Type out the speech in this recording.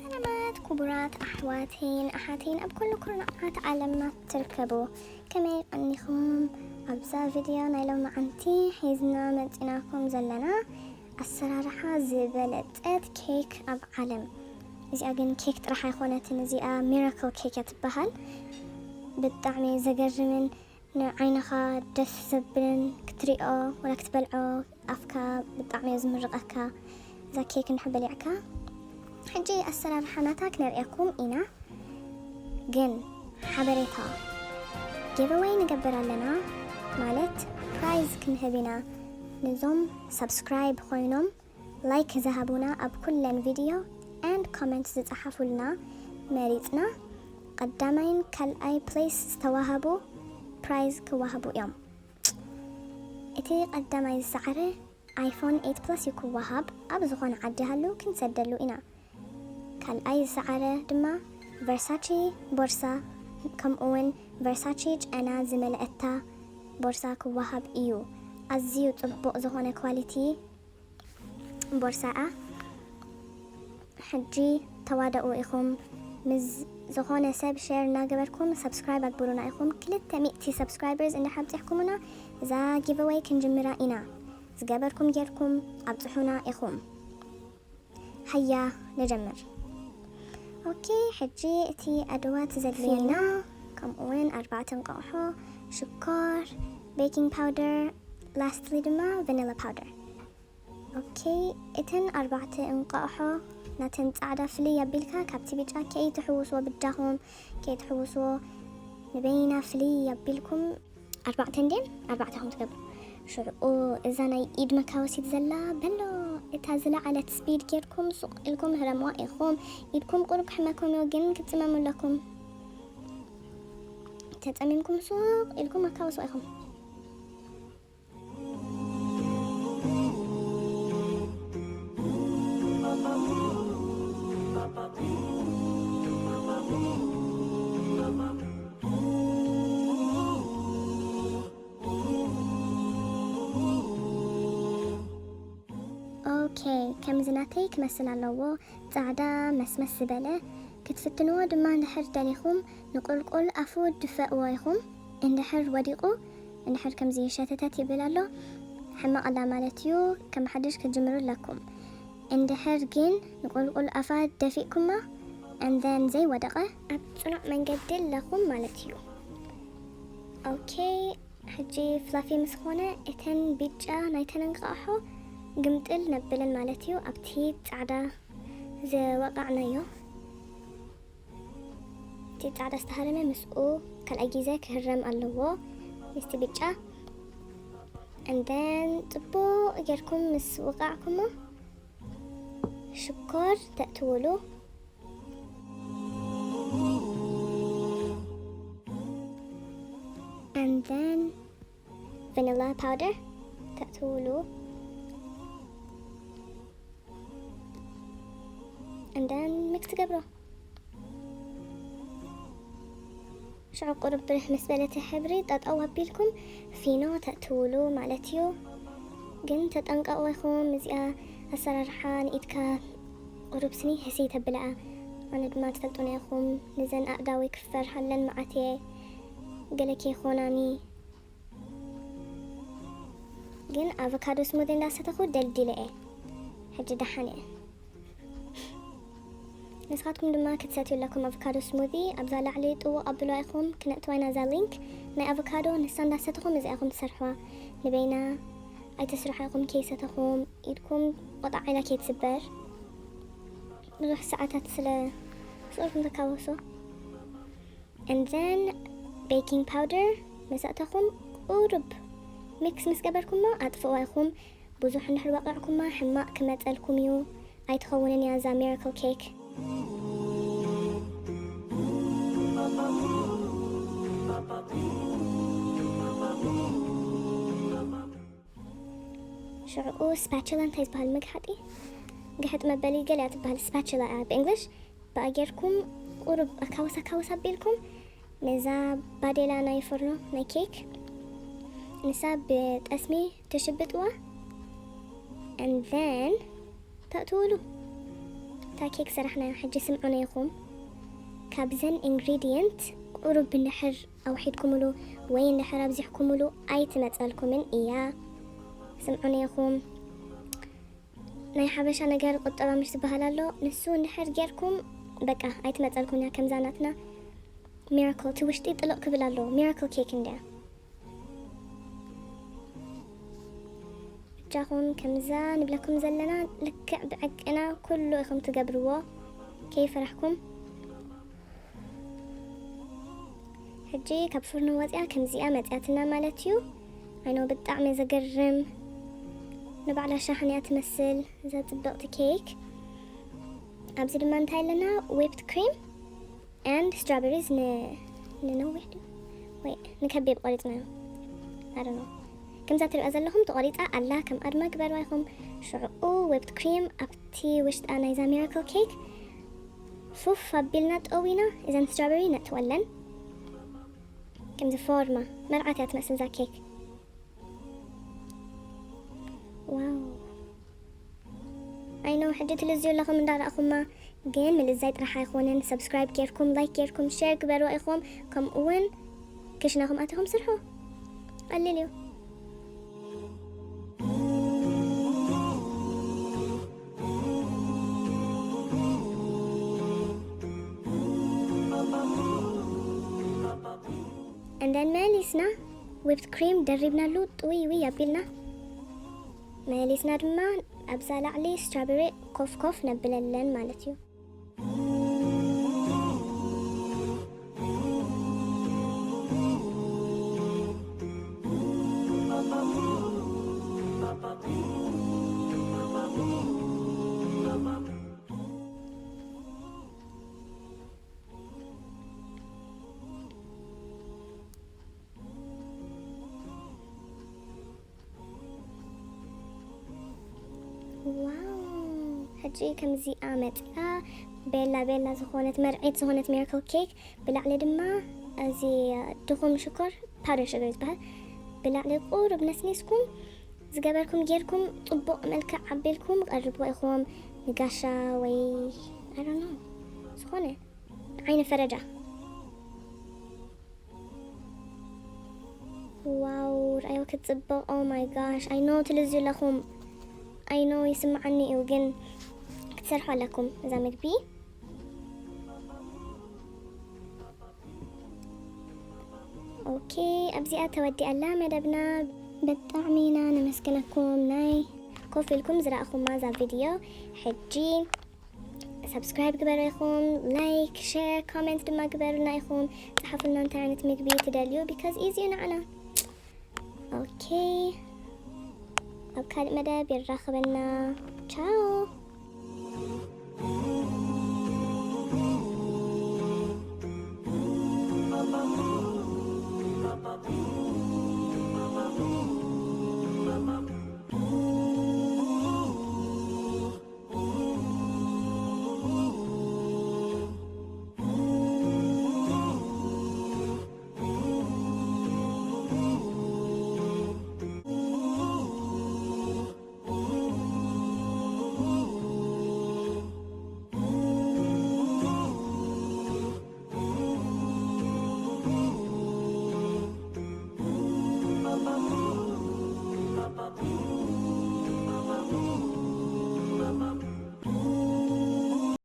ሰላማት ክቡራት ኣሕዋተይን ኣሓተይን ኣብ ኩሉ ኩርናዓት ዓለምና ትርከቡ፣ ከመይ ቀኒኹም? ኣብዛ ቪድዮ ናይ ሎማዓንቲ ሒዝና መፂናኩም ዘለና ኣሰራርሓ ዝበለፀት ኬክ ኣብ ዓለም። እዚኣ ግን ኬክ ጥራሕ ኣይኮነትን፣ እዚኣ ሚራክል ኬክ እያ ትበሃል። ብጣዕሚ ዘገርምን ንዓይንኻ ደስ ዘብልን ክትሪኦ ወላ ክትበልዖ ኣፍካ ብጣዕሚ እዩ ዝምርቐካ። እዛ ኬክ እንድሕር በሊዕካ ሕጂ ኣሰራርሓ ናታ ክነርእየኩም ኢና። ግን ሓበሬታ፣ ጊቨወይ ንገብር ኣለና፣ ማለት ፕራይዝ ክንህብ ኢና ንዞም ሳብስክራይብ ኮይኖም ላይክ ዝሃቡና ኣብ ኩለን ቪድዮ and ኮመንት ዝፀሓፉልና መሪፅና። ቀዳማይን ካልኣይ ፕሌስ ዝተዋሃቡ ፕራይዝ ክዋሃቡ እዮም። እቲ ቀዳማይ ዝሰዓረ ኣይፎን ኤይት ፕለስ እዩ ክወሃብ። ኣብ ዝኾነ ዓዲ ሃሉ ክንሰደሉ ኢና። ካልኣይ ዝሰዓረ ድማ ቨርሳቺ ቦርሳ፣ ከምኡ እውን ቨርሳቺ ጨና ዝመልአታ ቦርሳ ክወሃብ እዩ። ኣዝዩ ጽቡቕ ዝኾነ ኳሊቲ ቦርሳ እያ። ሕጂ ተዋደኡ ኢኹም። ምስ ዝኾነ ሰብ ሼር እናገበርኩም ሳብስክራይብ ኣግብሩና ኢኹም። ክልተ ሚእቲ ሳብስክራይበርስ እንድሕር ኣብፂሕኩምና እዛ ጊቨወይ ክንጅምራ ኢና። ዝገበርኩም ጌርኩም ኣብፅሑና ኢኹም። ሃያ ንጀምር። ኦኬ፣ ሕጂ እቲ ኣድዋት ዘድልየና ከምኡ እውን ኣርባዕተ እንቋቑሖ፣ ሽኮር፣ ቤኪንግ ፓውደር፣ ላስትሊ ድማ ቫኒላ ፓውደር። ኦኬ፣ እተን ኣርባዕተ እንቋቑሖ ናተን ጻዕዳ ፍልይ ኣቢልካ ካብቲ ብጫ ከይትሕውስዎ፣ ብጃኹም ከይትሕውስዎ፣ ንበይና ፍልይ ኣቢልኩም ኣርባዕተ እንድየን ኣርባዕተ ኢኹም ትገብሩ። ሽዑ እዛ ናይ ኢድ መካወሲት ዘላ በሎ፣ እታ ዝለዓለት ስፒድ ጌርኩም ሱቕ ኢልኩም ህረምዋ ኢኹም። ኢድኩም ቁሩብ ክሕመኩም እዩ፣ ግን ክትጽመሙ ኣለኩም። ተጸሚምኩም ሱቕ ኢልኩም ኣካውስዋ ኢኹም። ኦኬ፣ ከምዚ ናተይ ክመስል ኣለዎ። ጻዕዳ መስመስ ዝበለ ክትፍትንዎ ድማ እንድሕር ደሊኹም ንቁልቁል ኣፉ ድፈእዎ ኢኹም። እንድሕር ወዲቑ፣ እንድሕር ከምዚ ሸተተት ይብል ኣሎ፣ ሕማቕ ኣላ ማለት እዩ። ከም ሓድሽ ክትጅምሩ ኣለኩም። እንድሕር ግን ንቁልቁል ኣፋ ደፊእኩማ፣ and then ዘይወደቐ፣ ኣብ ጽኑዕ መንገዲ ኣለኹም ማለት እዩ። ኦኬ፣ ሕጂ ፍላፊ ምስ ኾነ፣ እተን ቢጫ ናይተን እንቃቑሖ ግምጥል ነብለን ማለት እዩ፣ ኣብቲ ጻዕዳ ዝወቃዕናዮ። እቲ ጻዕዳ ዝተሃረመ ምስኡ ካልኣይ ግዜ ክህረም ኣለዎ፣ ምስቲ ብጫ። And then ጽቡቕ ጌርኩም ምስ ወቃዕኩሞ፣ ሽኮር ተእትውሉ። And then ቫኒላ ፓውደር ተእትውሉ። And then ሚክስ ትገብሮ። ሽዑ ቁሩብ ብርህ ምስ በለተ ሕብሪ ጠጠው ኣቢልኩም ፊኖ ተእትውሉ ማለት እዩ። ግን ተጠንቀቑ ኢኹም፣ እዚኣ ኣሰራርሓ ንኢድካ ቁሩብ ስኒ ህስይ ተብልኣ። ኣነ ድማ ትፈልጡና ኢኹም፣ ንዘን ኣእዳወይ ክፈርሃለን መዓት እየ፣ ገለ ከይኾናኒ። ግን ኣቮካዶ ስሙዚ እንዳሰተኹ ደልዲለ እየ። ሕጂ ደሓን እየ። ንስኻትኩም ድማ ክትሰትዩ ኣለኩም ኣቮካዶ ስሙዚ። ኣብዛ ላዕሊ ጥውቕ ኣብልዋ ኢኹም፣ ክነእትዋ ኢና እዛ ሊንክ ናይ ኣቮካዶ። ንሳ እንዳሰተኹም እዚኣ ኢኹም ትሰርሕዋ። ንበይና ኣይተስርሖ ኢኹም ከይሰተኹም፣ ኢድኩም ቆጣዕ ኢላ ከይትስበር። ብዙሕ ሰዓታት ስለ ስእልኩም ተካወሶ። And then ቤኪንግ ፓውደር መሳእተኹም ቁሩብ ሚክስ ምስ ገበርኩሞ ኣጥፍእዋ ኢኹም። ብዙሕ እንድሕር ወቂዕኩማ ሕማቕ ክመጸልኩም እዩ። ኣይትኸውንን እያ እዛ ሚራክል ኬክ። ሽዕኡ ስፓችላ እንታይ ዝበሃል መግሓጢ፣ ግሕጥ መበሊ ገለ እያ ትበሃል፣ ስፓችላ እያ ብእንግሊሽ። ብኣ ጌርኩም ቁሩብ ኣካውስ ኣካውስ ኣቢልኩም ነዛ ባዴላ ናይ ፎርኖ ናይ ኬክ ንሳ ብጠስሚ ትሽብጥዋ፣ and then ተእትውሉ። እታ ኬክ ሰራሕናዮ ሕጂ ስምዑና ኢኹም። ካብዘን ኢንግሪድየንት ቁሩብ እንድሕር ኣውሒድኩምሉ ወይ እንድሕር ኣብዚሕኩምሉ ኣይትመጸልኩምን እያ። ስምዑና ኢኹም። ናይ ሓበሻ ነገር ቁጠባ ምሽ ዝበሃል ኣሎ። ንሱ እንድሕር ጌርኩም በቃ ኣይትመጸልኩም እያ። ከምዛ ናትና ሚራክል እቲ ውሽጢ ጥልቕ ክብል ኣለዎ። ሚራክል ኬክ እንድያ። እጃኹም ከምዛ ንብለኩም ዘለና ልክዕ ብዕቅና ኩሉ ኢኹም ትገብርዎ ከይፈራሕኩም። ሕጂ ካብ ፍርኖ ወፂኣ ከምዚኣ መፅያትና ማለት እዩ። ኣይኖ ብጣዕሚ ዘገርም ንባዕላ ሻሕን እያ ትመስል እዛ ፅብቕቲ ኬክ። ኣብዚ ድማ እንታይ ኣለና? ዊፕድ ክሪም and strawberries ን ንነዊሕ ድዩ ወይ ንከቢብ ቆሪፅናዮ። ኣረ ነው ከምዛ ትሪኦ ዘለኹም ተቆሪፃ ኣላ። ከም ኣድማ ግበርዋ ኢኹም። ሽዕኡ ዊፕድ ክሪም ኣብቲ ውሽጣ ናይዛ ሚራክል ኬክ ፉፍ ኣቢልና ጠዊና እዘን ስትራበሪ ነእትወለን። ከምዚ ፎርማ መርዓት እያ ትመስል እዛ ኬክ። ዋው። ኣይኖ ሕጂ ትልዝዩ ኣለኹም እንዳረእኹማ፣ ግን ምልዛይ ጥራሕ ኣይኮነን። ሰብስክራይብ ጌርኩም፣ ላይክ ጌርኩም፣ ሼር ግበርዋ ኢኹም። ከምኡ እውን ክሽናኹም ኣቲኹም ስርሑ። ቀሊል እዩ። And then መሊስና ዊፕድ ክሪም ደሪብናሉ ጥውይ ውይ ኣቢልና መሊስና ድማ ኣብዛ ላዕሊ ስትራበሪ ኮፍ ኮፍ ነብለለን ማለት እዩ። ዋው። ሕጂ ከምዚኣ መፂኣ ቤላ ቤላ ዝኾነት መርዒት ዝኾነት ሚራክል ኬክ፣ ብላዕሊ ድማ እዚ ድኹም ሽኮር ፓውደር ሽገር ዝበሃል ብላዕሊ ቁሩብ ነስኒስኩም ዝገበርኩም ጌርኩም ፅቡቕ መልክዕ ኣቢልኩም ቀርብዎ ኢኹም ንጋሻ ወይ ኣረኖ ዝኾነ ዓይነ ፈረጃ። ዋው፣ ርኣዮ ክትጽብቕ። Oh my gosh, I know ትልዝዩ ኣለኹም። I know ይስምዓኒ እዩ፣ ግን ክትሰርሑ ኣለኩም እዛ ምግቢ። ኦኬ፣ ኣብዚኣ ተወዲኣላ መደብና። ብጣዕሚ ኢና ነመስግነኩም ናይ ኮፍ ኢልኩም ዝረኣኹማ እዛ ቪድዮ። ሕጂ ሰብስክራይብ ግበሩ ኢኹም፣ ላይክ፣ ሼር፣ ኮሜንት ድማ ግበሩና ኢኹም። ጸሓፉልና እንታይ ዓይነት ምግቢ ትደልዩ፣ because ኢዚ እዩ ንዓና። ኦኬ፣ ኣብ ካልእ መደብ የራኽበና። ቻው።